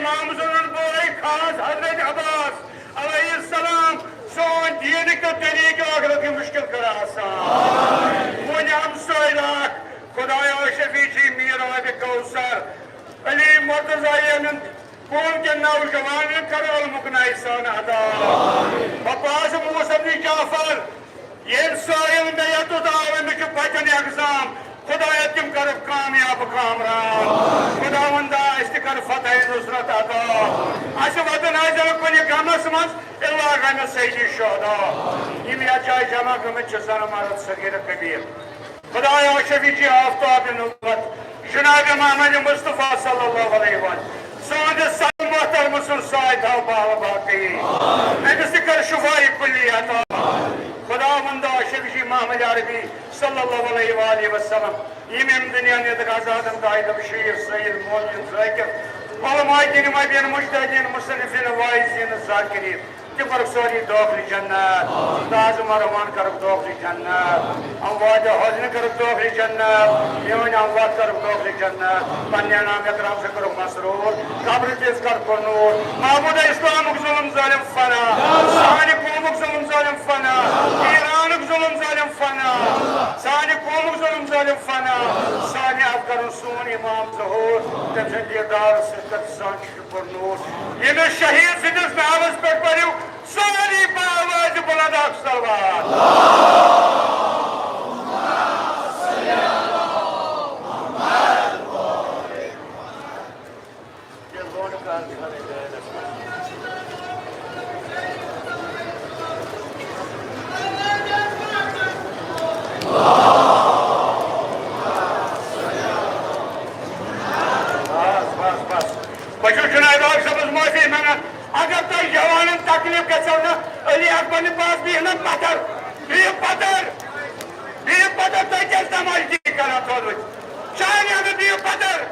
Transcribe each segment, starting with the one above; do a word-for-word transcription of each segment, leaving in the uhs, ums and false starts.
امام سُنٛد بوے خاص حضرت عباس علیہ السلام سون دیٖنٕکۍ تہٕ دُنیہٕکۍ ٲخرتٕکۍ مُشکِل کَران آسان۔ وۄنۍ ہمسٲے اکھ، خدایا شفیع چھی میٖر آبِ کوثر، علی مرتضیٰ یَن کون کٮ۪ن نوجوانن کر علمُک نایہِ سان عطا۔ بہٕ پاس موسیٰ بن جعفر، ییٚمۍ سٲیِل مےٚ یوٚتَتھ آو، أمِس چھُ بَچَن exam۔ خدایا، تِم کَرُکھ کامیاب کامران۔ خداوندا، اَسہِ تہِ کَر فتح نصرت عطا۔ اَسہِ وَتَن ٲسۍ زَن کُنہِ غمَس منٛز، الا غمِ سیدِ شہدا۔ یِم یَتھ جایہِ جمع گٔمٕتۍ چھِ، زَنہٕ مرد، صغیٖر کبیٖر۔ خدایا، شفیع آفتاب نبوت، جناب محمد مصطفیٰ صلی اللہ علیہ وآلہ، سٲنِس سر محترم سُنٛد سایہِ تھاو باوٕ باقی۔ أمِس تہِ کر شفاء کلی عطا۔ خداوندا، شفیع محمد عربی صلی اللہ علیہ وآلہ وسلم، یِم یِم دُنیا نیتک آزادن قائد، بشیر، سید، مومن، ذاکر، علماء دین، مبین، مجتہدین، مصنفین، واعظین، ذاکرین، تہِ کٔرٕکھ سٲری دٲخل جنت۔ تازٕ مروان کٔرٕکھ دٲخل جنت۔ اموات حزن کٔرٕکھ دٲخل جنت۔ میٲنۍ اموات کٔرٕکھ دٲخل جنت۔ پننہِ انعام اکرام سۭتۍ کٔرٕکھ مسرور۔ قبر تیز کر پر نور۔ معبود اسلامُک ظلم ظالم فنا۔ سانہِ قومُک ظلم ظالم فنا۔ ایرانُک ظلم ظالم فنا۔ سانہِ قومُک ظلم ظالم فنا۔ سانہِ افغانُک سون امام ظہور۔ تٔمۍ سٕنٛدِ دیدار سۭتۍ کر سانہِ کوٚر نوٹ۔ ییٚمِس شہیٖد سٕنٛدِس ناوَس پٮ۪ٹھ پٔرِو سٲری بآواز بُلند اکھ صلوات۔ بس، بس، بس۔ بہٕ چھُس جناب ڈاکٹر صٲبَس معٲفی منٛگان۔ اگر تۄہہِ جوانن تکلیف گژھیو نہ، علی اکبرنہِ پاس بِہِو نہ پتھر، بِہِو پتھر، بِہِو پتھر، تُہۍ کیٛازِ تماشگیری کران تھوٚد ؤتھِتھ؟ چانہِ اندر بِہِو پتھر۔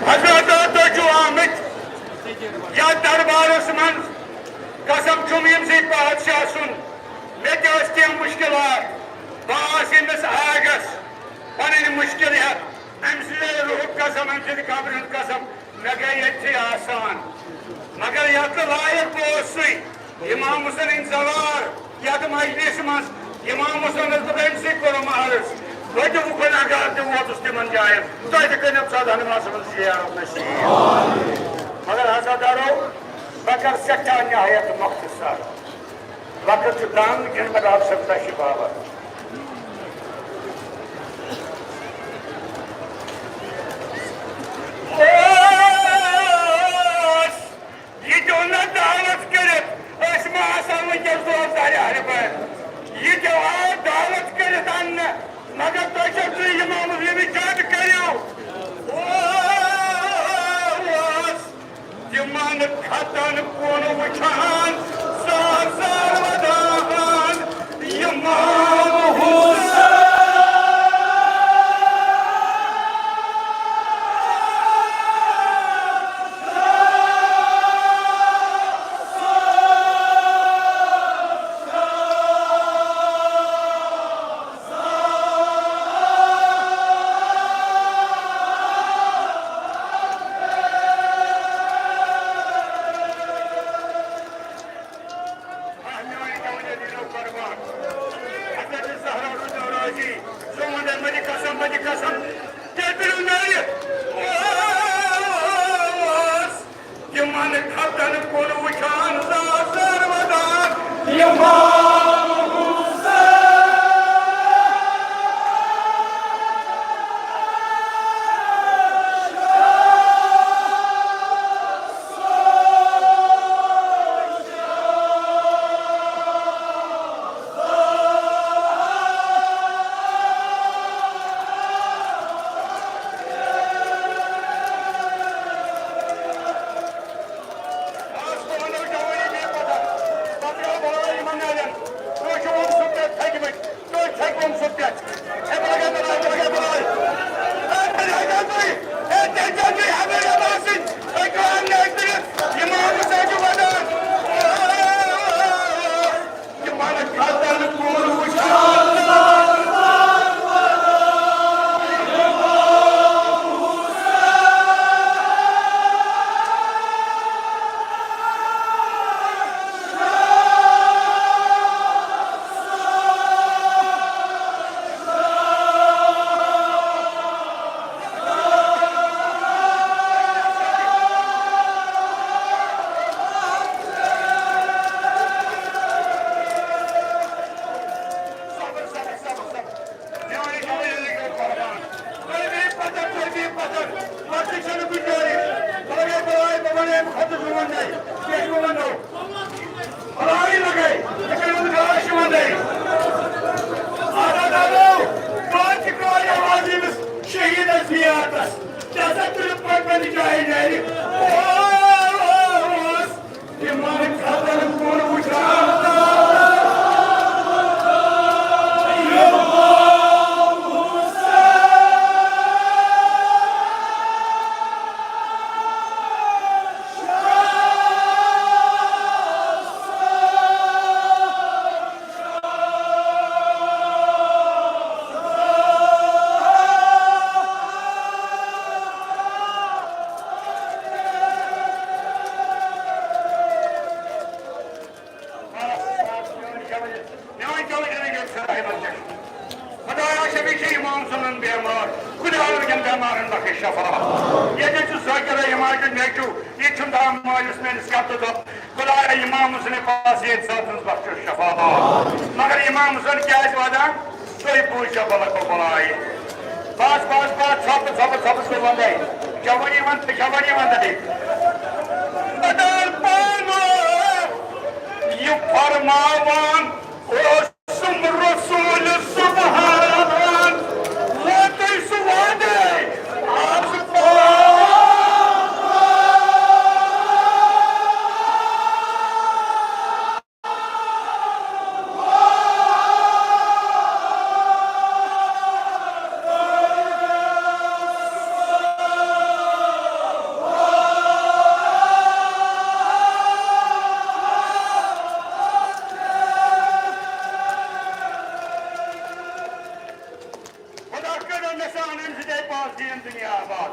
حضرات، تُہۍ چھِو آمٕتۍ یتھ دربارس منٛز۔ قسم چھُم ییٚمہِ سۭتۍ بادشاہ سُنٛد، مےٚ تہِ ٲسۍ کینٛہہ مُشکِلات۔ بہٕ آس ییٚمِس آگس پنٕنۍ مُشکِل ہٮ۪تھ۔ أمۍ سٕنٛدِ روحُک قسم، أمۍ سٕنٛدِ قبرِ ہُنٛد قسم، مےٚ گٔے ییٚتھی آسان۔ مگر یتھ نہٕ لایق بہٕ اوسُے، امام حسین ہٕنٛدۍ زوار یتھ مجلس منٛز، امام حسینس دوٚپ، أمۍ سٕے کوٚرُم عرض، بہٕ تہِ وُکُن اگر تہِ ووتُس تِمن جاین، تۄہہِ تہِ کٔرِو ژۄدہن ماہن منٛز زیارت نصیب۔ مگر حضرت دارو، بہٕ کرٕ سٮ۪ٹھاہ نہایت مختصر۔ وقت چھُ تنگ، یِنہٕ بہٕ ڈاکٹر صٲب تشریف آور۔ اوس، یہِ تہِ اوٚن نہ دعوت کٔرِتھ، أسۍ ما آسہٕ ہاو وٕنکیٚس دۄہس دارِ اہرِ بند۔ یہِ تہِ آو دعوت کٔرِتھ اننہٕ، مگر تۄہہِ چھو تُہۍ امام حسینٕچ زیادٕ کٔرِو۔ اوس، تِمن کھتن کُن وٕچھان، زار زار ودان، امام حسین۔ چھِ امام سُنٛد بیمار، خدایا یِمن بیمارن بخش شفا۔ ییٚتہِ چھُ ذاکر احمد نیٚچو، ییٚتہِ چھُنہٕ دام مٲلِس میٲنِس کتھ تہٕ دوٚپ، خدایا امام حسین پاس ییٚتہِ ساتہٕ منٛز بخشو شفا۔ مگر امام حسین کیازِ ودان؟ تُہۍ بوٗزِو بلکو بلایہِ۔ بس، بس، بس، ژھۄپہٕ، ژھۄپہٕ، ژھۄپہٕ، ژٕ وندے۔ جوٲنی وند، جوٲنی وندے۔ بدل پانو یہِ فرماوان اوس۔ سُم رسول سبحان ووتُے سُہ وعدے آز پان۔ خدا کٔرِو نِشان اَمہِ سۭتۍ پانٛژھ دیٖن دُنیا آباد۔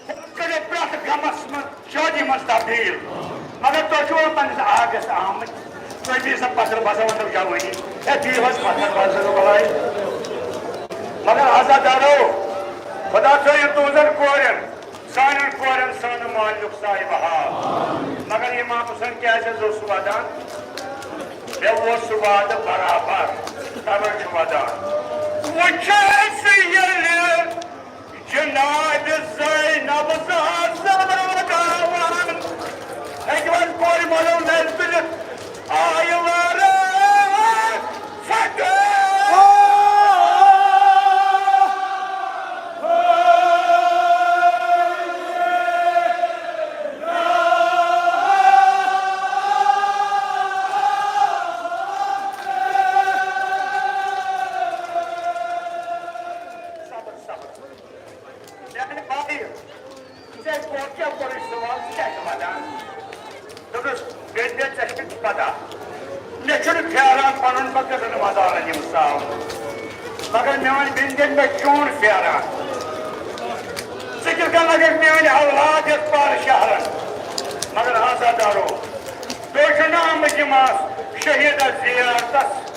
خدا کٔرِو پرٛٮ۪تھ غمَس منٛز شٲدی منٛز تبدیٖل۔ مگر تُہۍ چھِو وۄنۍ پنٛنِس آگَس آمٕتۍ۔ تُہۍ دِیِو سا پَتھر بَزا وَنو جوٲنی۔ ہے، دِیِو حظ پَتھر بَزا وَنو بَلایہِ۔ مگر عزادارو، خدا تھٲیِو تُہٕنٛزَن کورٮ۪ن، سانٮ۪ن کورٮ۪ن، سانہٕ مالِیُک سایہِ بہار۔ مگر اِمام حُسین کیٛازِ حظ اوس وَدان؟ مےٚ اوس سُہ وعدٕ برابر، تَوَے چھُ وَدان۔ وٕچھ اَسہِ ییٚلہِ جناب زینب زازا وَداوان۔ اَکہِ وَزِ کورِ مۄلو نَرِ تُلِتھ آیہِ وارٕ فتح۔ صبر، صبر۔ میانہِ بایہِ، ژےٚ کوٚر کیٛاہ کوٚرُے سوال، ژٕ کیٛاہ چھُکھ وَدان؟ دوٚپنَس، "بیٚنہِ، ژےٚ چھےٚ پَتہ، مےٚ چھُنہٕ پھیران پَنُن، بہٕ کَتٮ۪ن وَدان یِم سال۔ مگر میٲنۍ بیٚنہِ دِن مےٚ چون پھیران۔ ژٕ کِتھ کٔنۍ لَگَکھ میٲنۍ اولاد یَتھ پارٕ شہرَن؟" مگر عزادارو، تُہۍ چھِو نہٕ آمٕتۍ یِم آس شہیٖدَس زِیارتَس،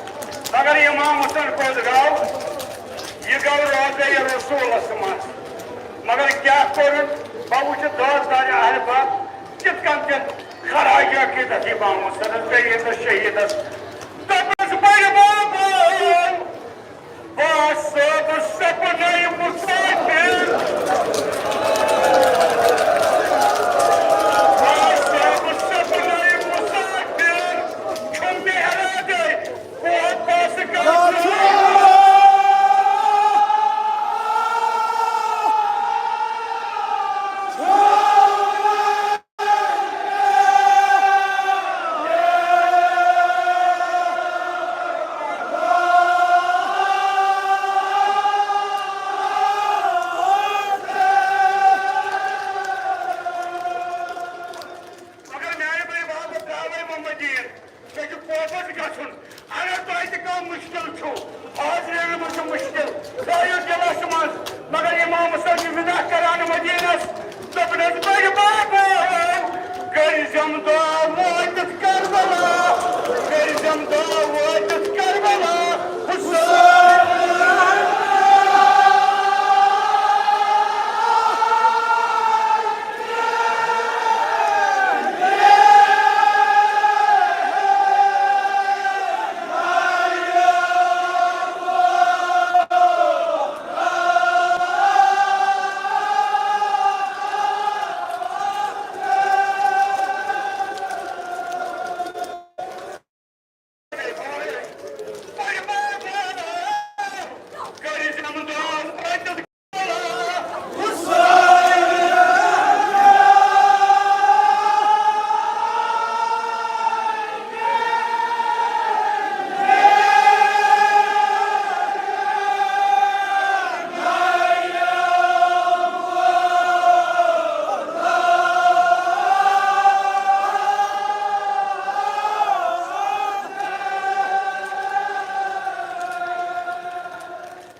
مگر اِمام حُسین کوٚت گوٚو؟ یہِ گوٚو روضہ رسولس منٛز۔ مگر کیٛاہ کوٚرُن؟ بہٕ وٕچھٕ دٲر دارِ اہل بیت کِتھ کٔنۍ دِن خراج عقیدت اِمام حسینس بیٚیہِ ییٚمِس شہیدس۔ دوٚپمَس، بٔڑۍ بابا، بہٕ ہسا بہٕ سپنَے مُسافِر۔ بہٕ ہسا بہٕ سپنَے مُسافِر۔ چھُم نہٕ ارادے مگر میانہِ بٲے بابہٕ ترٛاوَے محمد دیٖن۔ مےٚ چھُ واپس گژھُن۔ اگر تۄہہِ تہِ کانٛہہ مُشکِل چھُو، حاضرینَن منٛز چھُ مُشکِل، تھٲیِو دِلَس منٛز۔ مگر اِمام حُسین چھُ وِدا کران مدیٖنَس، دوٚپنَس، "بٔڑۍ بابا، کٔرۍزٮ۪م دُعا وٲتِتھ کربلا، کٔرۍزٮ۪م دُعا وٲتِتھ کربلا، حُسین۔"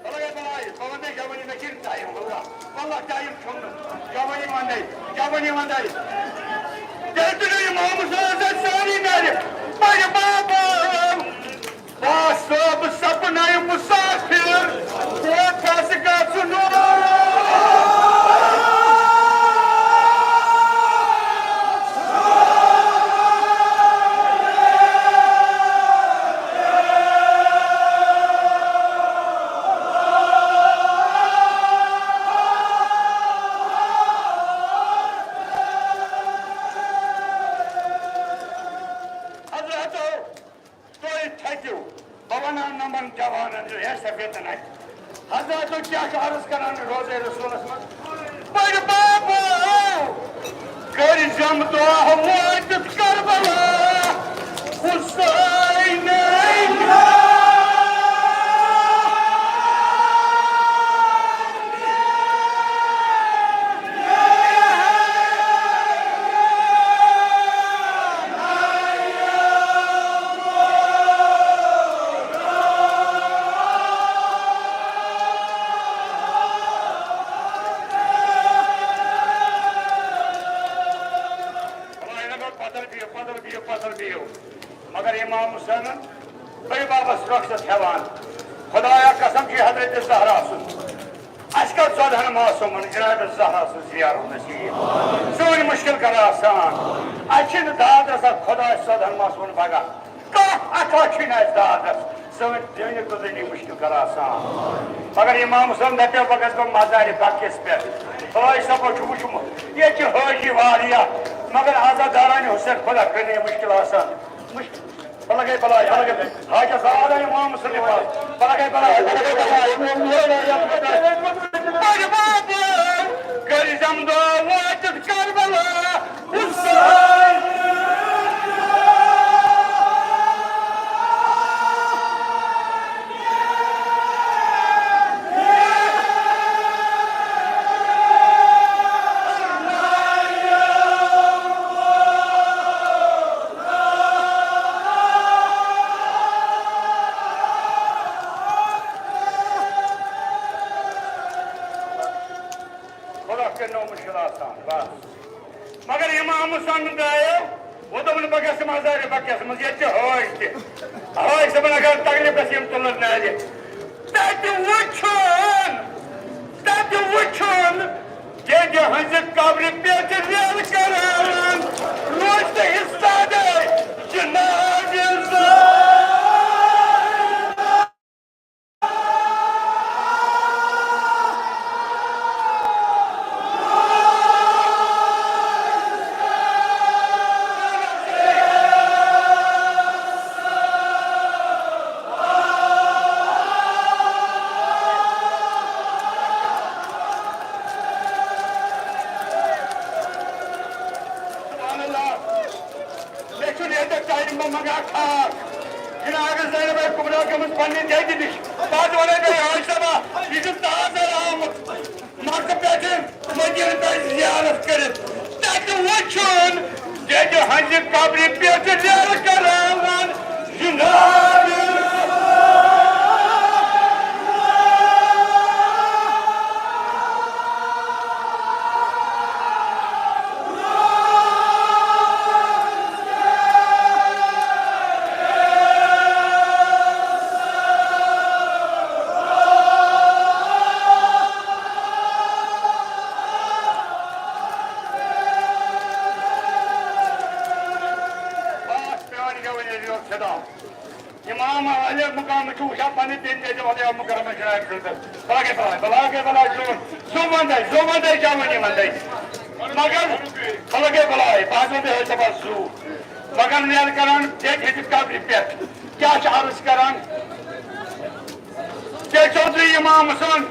واللہ گٔے بلاے، بہٕ وَنَے جوٲنی، مےٚ چھِنہٕ ٹایم، واللہ، واللہ ٹایم چھُم نہٕ۔ جوٲنی وَنَے، جوٲنی وَنَے۔ تیٚلہِ تُلِو اِمام حُسین سۭتۍ سٲری نَرِ۔ بَڑِ بابا، بہٕ ہسا بہٕ سَپنَے مُسافِر۔ نمن جوانن جو ہے سفیدن اتہِ۔ حضراتو کیٛاہ چھُ عرض کران روزے رسولس منٛز؟ بٔڑۍ بابو، کٔرۍ زٮ۪م دعا وٲتِتھ کربلا حسینٕے۔ پتھر بِہِو، پتھر بِہِو، پتھر بِہِو۔ مگر امام حسینن بٔڑۍ بابس رۄخصت ہٮ۪وان۔ خدایا قسم چھُ حضرت زہرا سُنٛد۔ اَسہِ کر ژۄدہن معصومن جناب زہرا سٕنٛز زیارت نصیب۔ سٲنۍ مُشکِل کر آسان۔ اَسہِ چھِنہٕ داد رسان خۄداے ژۄدہن معصومن پگاہ۔ کانٛہہ عطا چھُے نہٕ اَسہِ داد رس۔ سٲنۍ دٲنِتھ تہٕ دٲنی مُشکِل کر آسان۔ مگر امام حسین دپیو بہٕ گژھٕ بہٕ مزارِ بقیس پٮ۪ٹھ۔ حٲج صٲبو چھُ وُچھمُت۔ ییٚتہِ چھِ حٲجی واریاہ۔ مگر عزادارانہِ حسین خۄدا کٔرِنۍ یہِ مُشکِل آسان۔ مُشکِل۔ بلگے بلائے، بلگے بلائے۔ حاجہ زادہ امام مصنف۔ بلگے بلائے، بلگے بلائے۔ بڑے بابا، کٔرۍ زٮ۪م دعا وٲتِتھ کربلا حسین۔ خدا کٔرِنو مُشکِل آسان، بس۔ مگر امام حسن درٛایو، وۄنۍ دوٚپُن، "بہٕ گژھٕ مزارِ بقیس منٛز، ییٚتہِ چھِ حٲج تہِ۔ حٲج صٲبن اگر تکلیف گژھِ، یِم تُلن نارِ۔" تَتہِ وُچھُن، تَتہِ وُچھُن، دٮ۪دِ ہٕنٛزِ قبرِ پٮ۪ٹھ ریل کران، روزِ تہٕ حصہٕ دے جناب زار۔ سبحان اللہ۔ مےٚ چھُ ریتہٕ ٹایم، بہٕ منٛگہٕ ہا خاک۔ جناب زینب کبریٰ گٔمٕژ پننہِ دٮ۪دِ نِش۔ پتہٕ وَنے مےٚ، "حٲج صٲبا، یہِ چھُ تازٕ آمُت مکہٕ پٮ۪ٹھٕ مدینہٕ تام زیارت کٔرِتھ۔" تَتہِ وُچھُن، دٮ۪دِ ہٕنٛزِ قبرِ پٮ۪ٹھ ریل کراوان جناب۔ بس پیارِ گٮ۪وٕنۍ ییٚلہِ یوت خطاب۔ امام عالی مقام چھُ وٕچھان پننہِ بیٚنہِ تہِ علی مکرمہ جناب خٲطرٕ۔ بلاگے بلاے، بلاگے بلاے، زُو، زُو وندے، زُو وندے، کیٛاہ وَنہِ وندے؟ مگر بلاگے بلاے، بہٕ حظ وَنہٕ بیٚیہِ حٲج صٲبَس زُو۔ مگر میل کران بیٚیہِ ہیٚتہِ قبرِ پٮ۪ٹھ۔ کیٛاہ چھُ عرض کران؟ تیٚلہِ چھُ اوترٕ امام حسن،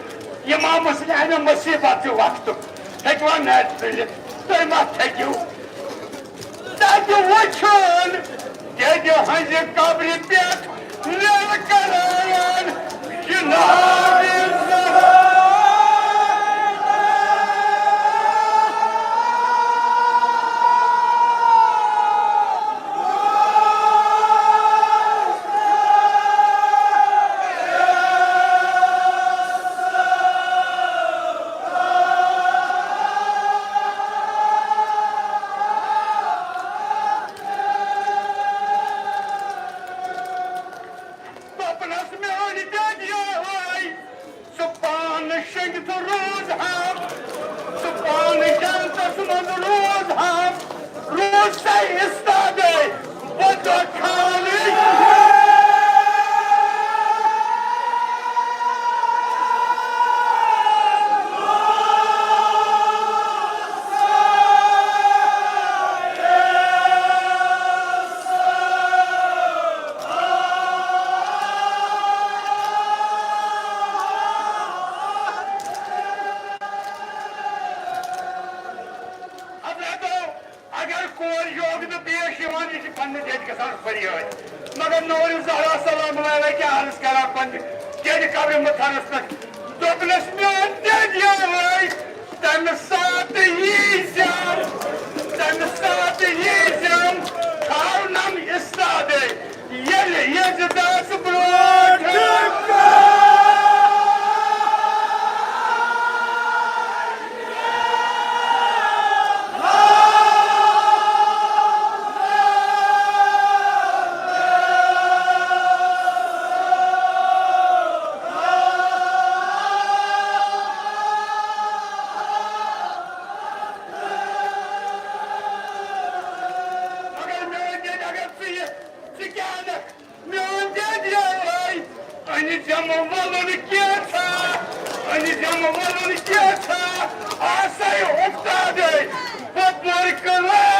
امام حسن اَمہِ مصیبت چہِ وقتُک۔ ہیٚکِوا نَرِ تُلِتھ؟ تُہۍ ما تھٔکِو؟ تَتہِ وُچھُن، دٮ۪دِ ہٕنٛزِ قبرِ پٮ۪ٹھ ریل کران جناب زہرا۔ دوٚپنَس، "میٛانہِ دٮ۪دِ آے، سُہ پانہٕ شٔنگِتھ روٗز ہا، سُہ پانہٕ جنتَس منٛز روٗز ہا، روٗز سا استادے، بہٕ دۄہ خانٕے۔" ییٚتہِ گژھان فریٲدۍ۔ مگر نوٗرِ زہرا سلام اللہ علیہا کیٛاہ عرض کران پننہِ جدِ قبرِ مطہرس پٮ۪ٹھ؟ دوٚپنس، میون جد یہِ ٲے، تمہِ ساتہٕ یی زیان، تمہِ ساتہٕ یی زیان، تھاونم استادے، ییٚلہِ یہِ زِ دس برونٛٹھ۔ مگر میٲنۍ جد، اگر ژٕ یہِ، ژٕ کیٛاہ اَنکھ؟ میون جد یہِ ٲے، أنۍ زٮ۪م وَلُن کینٛژھا، أنۍ زٮ۪م وَلُن کینٛژھا، آسَے اُفتادَے پوٚپُر کٕلہٕ۔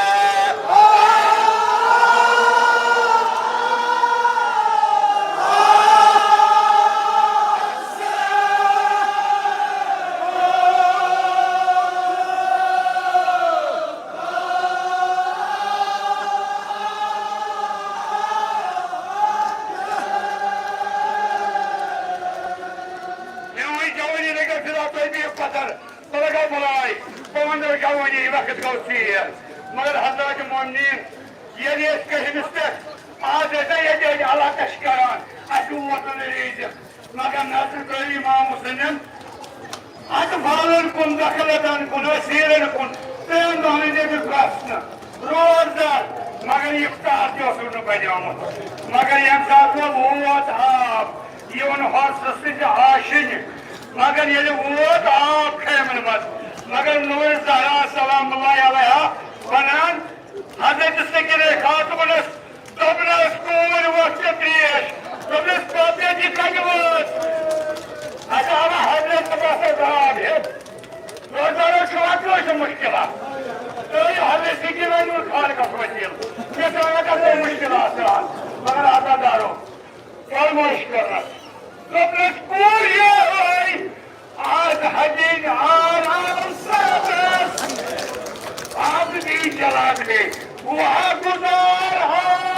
میٲنۍ جوٲنی لٔگِو فِدا، تُہۍ بِہِو پَتھر، بہٕ لَگاو بَلاے، بہٕ وَنہٕ جوٲنی وقت گوٚو ژیر۔ مگر حضرات مومنیٖن، ییٚلہِ أسۍ کٔہمِس پٮ۪ٹھ آز ٲسۍ نہ ییٚتہِ أتھۍ علاقَس چھِ کَران، اَسہِ ووت نہٕ ریٖزِ۔ مگر نظر ترٲوِو امام حسینن اطفالن کُن، دخلتن کُن، اسیرن کُن، ترٛٮ۪ن دۄہن دِتُکھ گژھنہٕ، روزدار، مگر افطار تہِ اوسُکھ نہٕ بنیومُت۔ مگر ییٚمہِ ساتہٕ وۄنۍ ووت آب، یہِ اوٚن حضرت سٕنٛزِ آشِنہِ، مگر ییٚلہِ ووت آب خیمن منٛز، مگر نوٗرِ زہرا سلام اللہ علیہا ونان، حضرت سکینہ خاتونس دوٚپنس، کوٗر وۄتھ ژےٚ ترٛیش۔ دوٚپنس، پاپے، یہِ کتہِ وٲژ؟ اچھا، اوا حضرت عباس آب ہیوٚت۔ روزدارو چھُ وۄنۍ کٲنٛسہِ مُشکِلات۔ تہٕ یہِ حضرت سکینہ نیوٗر خالقس وسیٖلہٕ۔ یہِ چھُ وَنان، تَتھ گوٚو مُشکِلات آز۔ مگر عزادارو، فرمٲیش کٔرنس۔ دوٚپنس، کوٗر یہِ ٲے، آز ہدِنۍ آرام سانس، آز دی جلال میں وہ گزار ہاں۔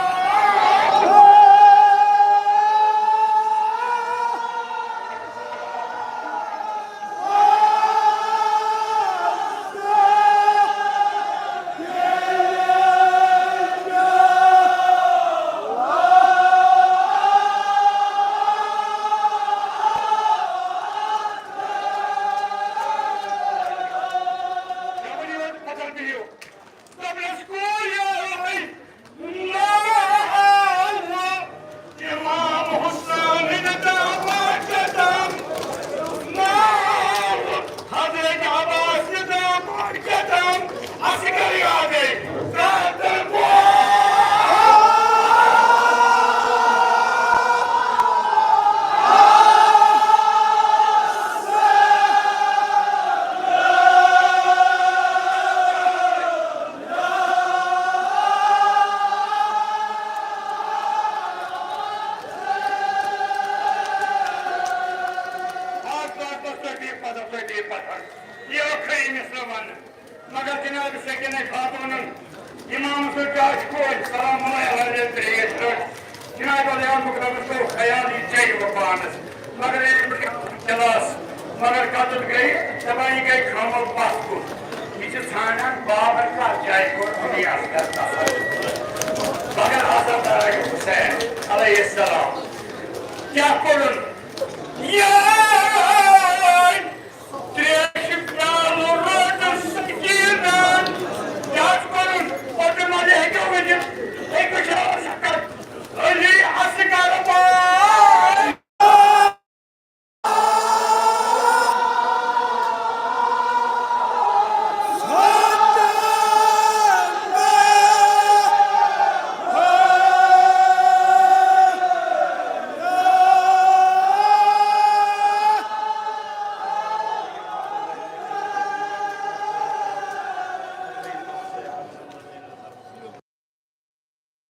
دوٚپنس، کوٗر یہِ ٲے، نہ آو امام حسین داماد قدم، نہ آو حضرت عباس داماد قدم، اصغر یادے، قدم۔ آز واتنَس تۄہہِ بیٚیہِ پَتہ، تۄہہِ بیٚیہِ پَتہ۔ یہِ ٲخری مِصرٕ وَنہٕ۔ مگر جناب سکینہ خاتوٗنن، امام حسین ٹاٹھۍ کورِ، سلام اللہ علیہ، ترٛیش رٔٹ۔ جناب علی مقدمس کوٚر خیال، یہِ چیٚیہِ وۄنۍ پانس۔ مگر أمۍ کھلاس، مگر کتُتھ گٔے، دپان یہِ گٔے خامل پتھ کُن۔ یہِ چھِ ژھانڈان بابر کتھ جایہِ کوٚر علی اصغر تصرف۔ مگر حسن ترٲوِتھ حسین علیہ السلام۔ کیٛاہ کوٚرُن؟ یا